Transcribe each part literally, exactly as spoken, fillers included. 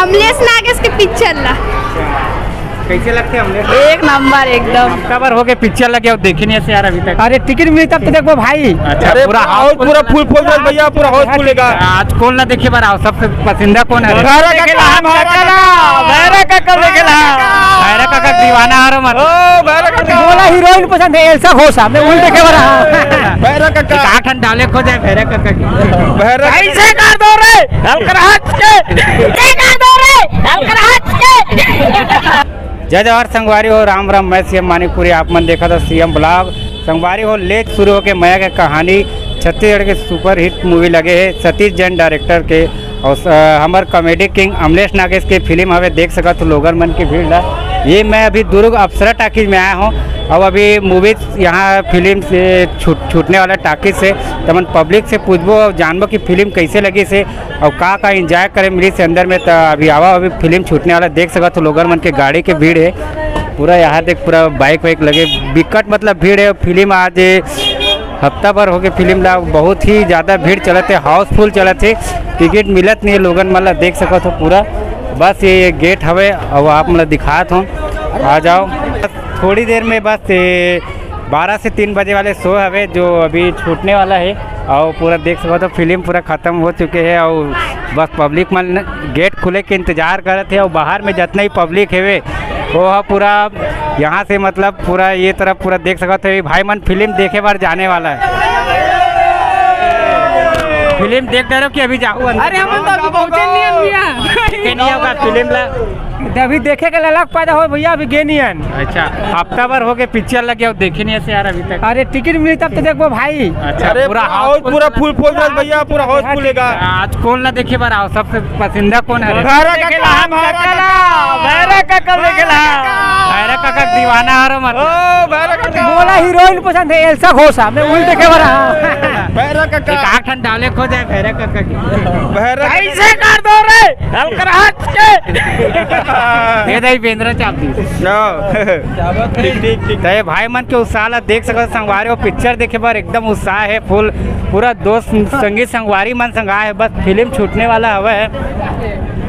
अमलेश नागेश के पिक्चर ला। कैसे लगथे अमलेश? एक नंबर एकदम। हफ्ता भर हो गए पिक्चर लगे अउ देखे नहीं हस यार अभी तक। अरे टिकट मिली तब तो देखबो भाई। अच्छा, अरे पूरा हाउस पूरा फुल फुल भैया, पूरा हाउस फुल लेगा। आज कौन ला देखे बर आओ, सबसे पसंदीदा कौन है? भैरा काका, भैरा काका। भैरा काका देखे ला। भैरा काका दीवाना हरो मत। ओ भैरा काका। मोला हीरोइन पसंद है एल्सा घोषा, मैं उल्टे के बरा। भैरा काका। एक आठ डाले खो जाए भैरा काका की। भैरा कैसे कर दो रे? हल्का हाथ के। कैसे कर दो रे? हल्का हाथ के। जय जोहार संगवारी हो, राम राम, मैं सीएम मानिकपुरी, आप मन देखत हो सीएम ब्लॉग। संगवारी हो, ले शुरू होके मया के कहानी, छत्तीसगढ़ के सुपरहिट मूवी लगे हे सतीश जैन डायरेक्टर के, अउ स-, हमर कॉमेडी किंग अमलेश नागेश के फिल्म हवे, देख सकत हो लोगन मन के भीड़ ला। ये मैं अभी दुर्ग अप्सरा टाकीज में आया हूँ। अब अभी मूवी यहाँ फिल्म से छूट, छूटने वाला टाकीज से, त हमन पब्लिक से पूछबो अउ जानबो कि फिल्म कैसे लगिस हे अउ का का एंजॉय करे मिलिस हे अंदर में। त अभी आवा, अभी फिल्म छूटने वाला, देख सकत हो लोगन मन के गाड़ी के भीड़ हे पूरा। यहाँ देख पूरा बाइक वाइक लगे, बिकट मतलब भीड़ हे। फिल्म आज हफ्ता भर होके फिल्म ला बहुत ही ज्यादा भीड़ चलत हे, हाउसफुल चलत हे, टिकट मिलत नहीं हे लोगन मन ला, देख सकत हो पूरा। बस ये गेट हवे अउ आप मन ला दिखात हो, आ जाओ। थोड़ी देर में बस ये बारह से तीन बजे वाले शो हवे जो अभी छूटने वाला हे अउ पूरा देख सकत हो फिल्म पूरा खत्म हो चुके हे अउ बस पब्लिक मन गेट खुले के इंतजार करत हे अउ बाहर में जितना ही पब्लिक हेवे वो ह पूरा यहाँ से मतलब पूरा ये तरफ पूरा देख सकत हो। ये भाई मन फिल्म देखे बर जाने वाला है, फिल्म देख डरे हो कि अभी जाहू अंदर? अरे हम तो अभी पहुंचे नहीं हैं भैया। के नहीं होगा फिल्म ला। अभी देखे के ललक पैदा हो भैया, अभी गे नहीं हन। अच्छा, हफ्ता भर हो गए पिक्चर लगे अउ देखे नहीं हस यार अभी तक। अरे टिकट मिली तब तो देखबो भाई। अच्छा, अरे पूरा हाउस पूरा फुल फुल भैया, पूरा हाउस फुल लेगा। आज कौन ला देखे बर आओ, सबसे पसंदीदा कौन है? भैरा काका, भैरा काका। भैरा काका देखे ला। भैरा काका दीवाना हरो मत। ओ भैरा काका। मोला हीरोइन पसंद है एल्सा घोषा, मैं उल्टे के बरा। भैरा काका। एक आठ डाले खो जाए भैरा काका की। भैरा कैसे कर दो रे? हल्का हाथ के। ये दे बेंद्रा चाप दी। ठीक, ठीक, ठीक। त ये भाई मन के उत्साह ला देख सकत हो संगवारी हो, पिक्चर देखे बर एकदम उत्साह हे फुल। पूरा दोस्त संगी संगवारी मन संग आए हे, बस फिल्म छूटने वाला हवे।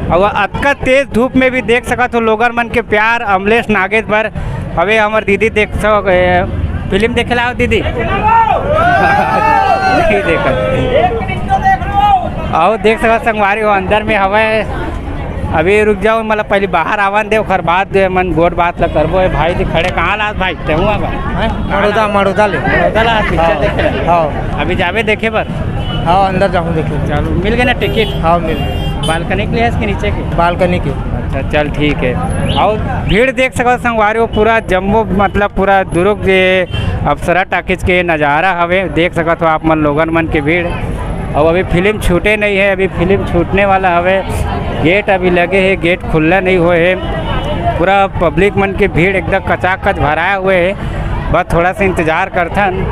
अउ अतका तेज धूप में भी देख सकत हो लोगन मन के प्यार अमलेश नागेश बर। अबे हमर दीदी देख सक, ए, फिल्म देखे ला आओ दीदी। नहीं देखत। अउ देख सकत संगवारी हो अंदर में हवे। अभी रुक जाओ, मतलब पहले बाहर आवन दे, ओकर बाद जे मन गोठ बात ला करबो। ए भाई जी खड़े, कहाँ ला भाई? ते हुआ बा? हैं? मड़ौदा, मड़ौदा ले। मड़ौदा ला, पिक्चर हाँ। देखे ला? हाँ। अभी जाबे देखे बर? हाँ, अंदर जाहूँ देखे। चलो, मिल गए ना टिकट? हाँ, मिल गए। बालकनी के लिए है कि नीचे के? बालकनी के। अच्छा, चल ठीक है। अउ भीड़ देख सकत हो संगवारी हो, पूरा जम्बो, मतलब पूरा दुर्ग जे अप्सरा टाकीज के नज़ारा हवे, देख सकत हो आप मन लोगन मन के भीड़। अउ अभी फिल्म छूटे नहीं है, अभी फिल्म छूटने वाला हवे। गेट अभी लगे हे, गेट खुल्ला नहीं होए हे। पूरा पब्लिक मन के भीड़ एकदम कचाकच भराए हुए हे। बस थोड़ा सा इंतजार करथन,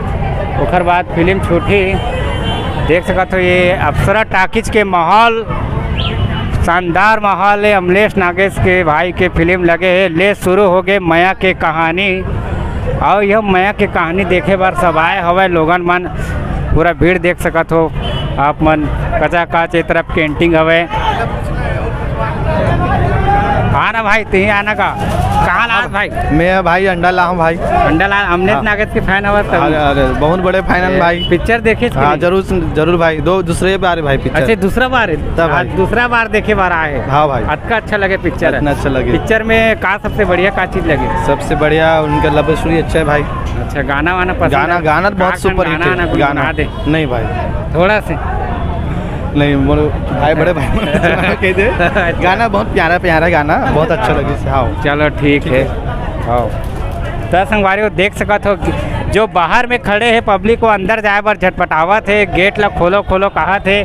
ओकर बाद फिल्म छूटही। देख सकत हो ये अप्सरा टाकीज के माहौल, शानदार माहौल हे। अमलेश नागेश के भाई के फिल्म लगे हे, ले शुरू हो गए मया के कहानी। अउ यह मया के कहानी देखे बर सब आए हवय लोगन मन। पूरा भीड़ देख सकत हो आप मन, कचाकच ए तरफ कैंटीन हवय। हाँ ना भाई, तिही आना का? कहाँ ला भाई? मैं भाई अंडा ला हूँ भाई। अंडा ला, अमलेश हाँ। नागेश के फैन हवय तब। अरे, अरे, बहुत बड़े फैन हैं ए, भाई। पिक्चर देखे इसके हाँ, लिए? जरूर, जरूर भाई। दो, दूसरे बार है भाई पिक्चर। अच्छा, दूसरा बार है? तब आज भाई। दूसरा बार देखे बार आए हैं। हाँ भाई। अतका अच्छा लगे पिक्चर है। इतना अच्छा लगे। पिक्चर में का सबसे बढ़िया का चीज लगे? सबसे बढ़िया उनका लव स्टोरी अच्छा है भाई। अच्छा, गाना वाना पसंद गाना, है? गाना बहुत का सुपर हिट गाना है। आना कोई गाना। सुना दे। नहीं भाई। थोड़ा से। नहीं, मोर भाई, बड़े भाई मन सुना के दे। अच्छा। गाना बहुत प्यारा, प्यारा गाना, बहुत अच्छा लगे से, हाँ। चलो, ठीक है। हाँ। त संगवारी हो, देख सकत हो कि जो बाहर में खड़े हे पब्लिक, वो अंदर जाए बर झटपटावत हे, गेट ला खोलो, खोलो कहत हे,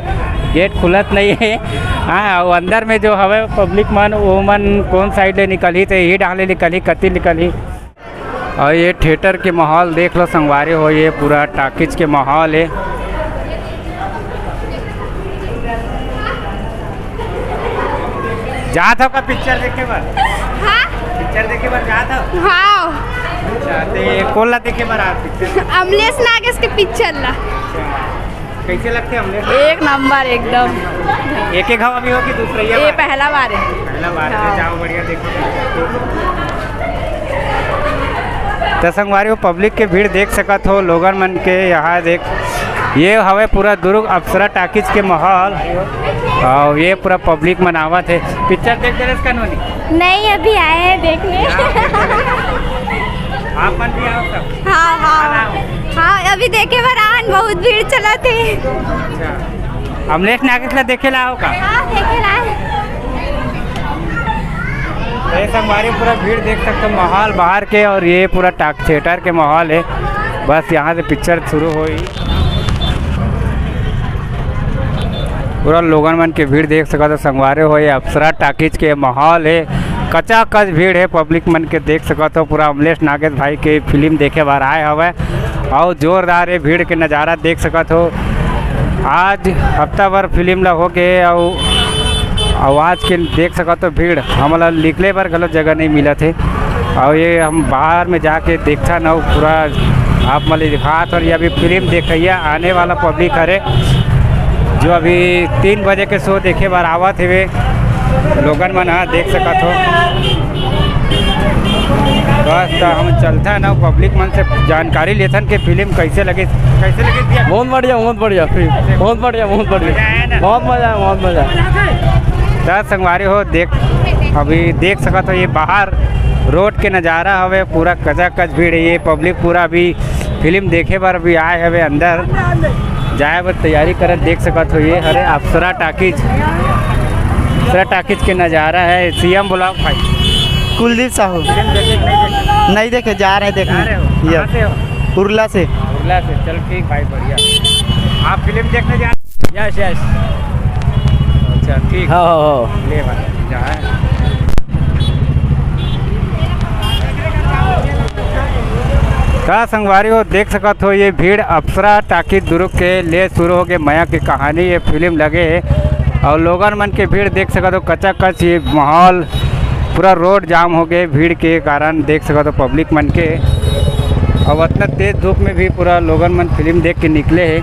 गेट खुलत नहीं हे। हाँ, वो अंदर में जो हवे पब्लिक मन, वो मन कौन साइड ले निकलही, त यही डाहन ले निकलही, कति निकलही। अउ ये थिएटर के माहौल देख लो संगवारी हो, ये पूरा टाकीज के माहौल हे। जात हो का पिक्चर देखे बर? हाँ। पिक्चर देखे बर जात हो? हाँ। अच्छा, ते कोन ला देखे बर आत पिक्चर? अमलेश नागेश के पिक्चर ला। अच्छा। कैसे लगथे अमलेश? एक नंबर एकदम। एक एक हवा भी हो कि दूसरा ये ये बार? पहला बार है। पहला बार है, हाँ। जाओ बढ़िया देखो। तो संगवारी हो, पब्लिक के भीड़ देख सकत हो, लोगन मन के यहाँ देख, ये हवे पूरा दुर्ग अप्सरा टाकीज के माहौल। और ये पूरा पब्लिक मन आवत हे। पिक्चर देख दे रहे इसका नोनी? नहीं, अभी आए हैं देखने। आप मन भी आओ सब। हाँ, हाँ। हाँ, अभी देखे बर आन, बहुत भीड़ चलत हे। अच्छा। अमलेश नागेश ला देखे ला आओ का? हाँ, देखे ला। ये संगवारी पूरा भीड़ देख सकते हो, माहौल बाहर के, और ये पूरा टाक थिएटर के माहौल है। बस यहाँ से पिक्चर शुरू होई। पूरा लोगन मन के भीड़ देख सकत हो संगवारी हो, ये अप्सरा टाकीज के माहौल है। कचाकच भीड़ है पब्लिक मन के, देख सकत हो पूरा अमलेश नागेश भाई के फिल्म देखे बर आए हवय। अउ जोरदार ये भीड़ के नज़ारा देख सकत हो। आज हफ्ता भर फिल्म ला होके अउ आवाज के देख सकत हो भीड़, हमला निकले बर घलो जगह नहीं मिलत हे। अउ ये हम बाहर में जाके देखथन अउ पूरा आप मन ल दिखात हन। ये अभी फिल्म देखइया आने वाला पब्लिक हरे, जो अभी तीन बजे के शो देखे बर आवत हेवे। लोगन मन ह देख सकत हो। बस, त हम चलथन अउ पब्लिक मन से जानकारी लेथन कि फिल्म कैसे लगे, कैसे लगे भैया? बहुत बढ़िया, बहुत बढ़िया फिल्म, बहुत बढ़िया, बहुत बढ़िया। मजा आया ना? बहुत मजा आया, बहुत मजा आया। त संगवारी हो, देख, अभी देख सकत हो ये बाहर रोड के नज़ारा हवे, पूरा कचाकच भीड़ है। ये पब्लिक पूरा अभी फिल्म देखे बर अभी आए हवे अंदर, जाए बर तैयारी करत देख सकत हो। ये हरे अप्सरा टाकीज, अप्सरा टाकीज के नज़ारा है। सीएम ब्लॉग भाई। कुलदीप साहू। फिल्म देखे कि नहीं देखे? नहीं देखे, जा रहे हैं देखने। जा रहे हो? ये कहाँ से हो? उरला से। उरला से, चल ठीक भाई, बढ़िया। आप फिल्म देखने जा रहे? Yes, yes. अच्छा, ठीक। हाँ, हाँ, हाँ। ले भाई, जा है। का संगवारी हो, देख सकत हो ये भीड़ अप्सरा टाकीज दुर्ग के ले शुरू हो गए मया के कहानी, ये फिल्म लगे है। और लोगन मन के भीड़ देख सकत हो, कचाकच ये माहौल, पूरा रोड जाम हो गए भीड़ के कारण, देख सकत हो पब्लिक मन के। और इतना तेज धूप में भी पूरा लोगन मन फिल्म देख के निकले है।